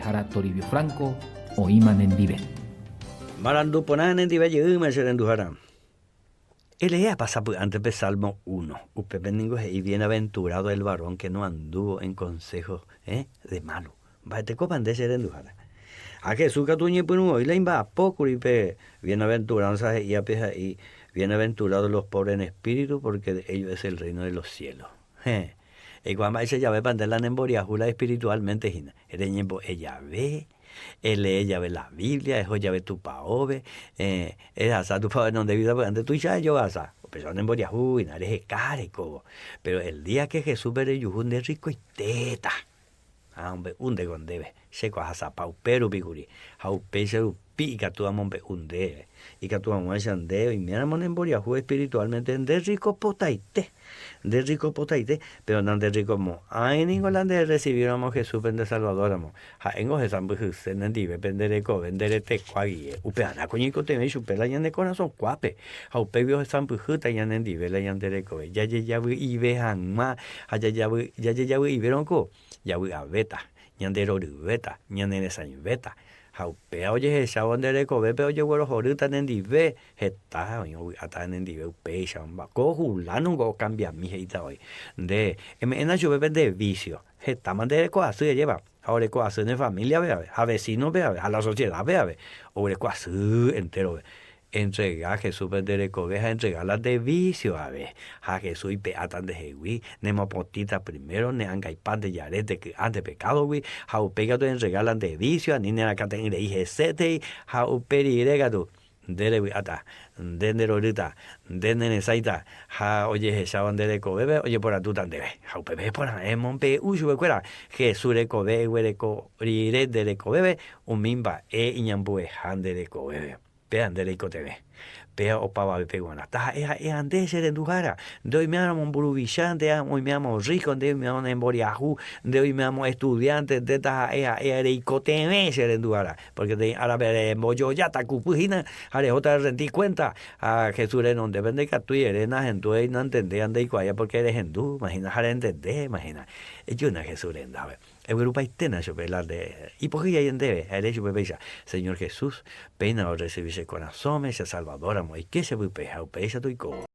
Mbo'ehára Toribio Franco oĩma nendive. Marandu porã nendive jeýma che renduhára. Eleépa sapy'ánte pe Salmo uno, upépe ningo he'i Bienaventurado el varón que no anduvo en consejo de malo. Mba'etekópa nde che renduhára? Ha Jesús katu oñepyrũ voi la imba'apo kuri pe bienaventuranza he'ívape he'i Bienaventurados los pobres en espíritu, porque de ellos es el reino de los cielos. Héẽ. Eikuaa mba'éicha javépa nde la nemboriahu la espiritualmente hína. Reñembo'e jave, elee jave la Biblia, eho jave tupaópe, ehasa tupao renondégui sapy'ánte tuicha ejogasa. Upéicha nemboriahu hína, reheka reikóvo. Péro el día ke Jesúspe rejuhu nde rrikoitéta. Ha ombe'u ndéko ndéve, chéko ahasapa upérupi kuri, ha upéicha rupi ikatu amombe'u ndéve, ikatu hag̃uáicha nde oiméramo nemboriahu espiritualmente nde rrikopotaite, nde rrikopotaite, péro nanderrikomo'ãi ningo la nde erresivíramo Jesúspe nde Salvadóramo, ha'éngo hesãmbyhyse nendive pende rekove nde retekua guie, upearã ko ñaikotevẽ ichupe la ñane korasõ kuápe, ha upégui ohesãmbyhýta ñanendive la ñande rekove, jajejavy'ive hag̃ua ha jajejavy'ivérõ ko javy'avéta, ñande roryvéta, ñane resãivéta, ha upéva ojehechávo nde rekovépe ojeguerohorýta nendive, heta oĩ ovy'áta nendive upéicha, ko hulánongo okambiami he'íta voi, nde eme'ẽna chupe pende vísio, hetáma nde reko asy ejéva, ha oreko asy ne familia-pe ave, ha vecino-pe ave, ha la sociedad-pe ave, oreko asy enterove. Entrega Jesúspe nde rekove ha entrega la nde vísio ave, ha Jesús oipe'áta ndehegui, nemopotĩta primero, ne angaipa nde jare nde ky'a nde pekádogui, ha upéi katu entrega la nde vísio ani nerakãte'ỹ rei hesétei, ha upe rire katu, nde revy'áta, nde nderorýta, nde neresãita, ha ojehecháva nde rekovépe ojeporandúta ndéve. Ha upépe eporã emombe'u chupekuéra Jesús rekove eguereko rire nde rekovépe umi mba'e iñambueha nde rekovépe. Péa nde reikotevẽ. Péa opavavépe g̃uarã. Taha'e ha'éva nde che renduhára, nde oime'áramo mburuvicha, nde oime'áramo rríko, nde oime'áramo nemboriahu, nde oime'áramo estudiánte, nde taha'e ha'éva reikotevẽ che renduhára. Pórke peteĩ árape rembojojáta kupy hína ha rehóta rerrendi kuénta. Ha Jesús renondépe ndaikatúi ere nahendúi, nantendéiva ndaikuaáiva pórke rehendúma hína ha rentendéma hína. Ejúna Jesús rendápe. Eguerupaiténa chupe la nde ipohýi ai ndéve ha ere chupe péicha, Señor Jesús, péina orresivi che korasõme, che Salvador ramo, eike che pype ha upéicha toiko.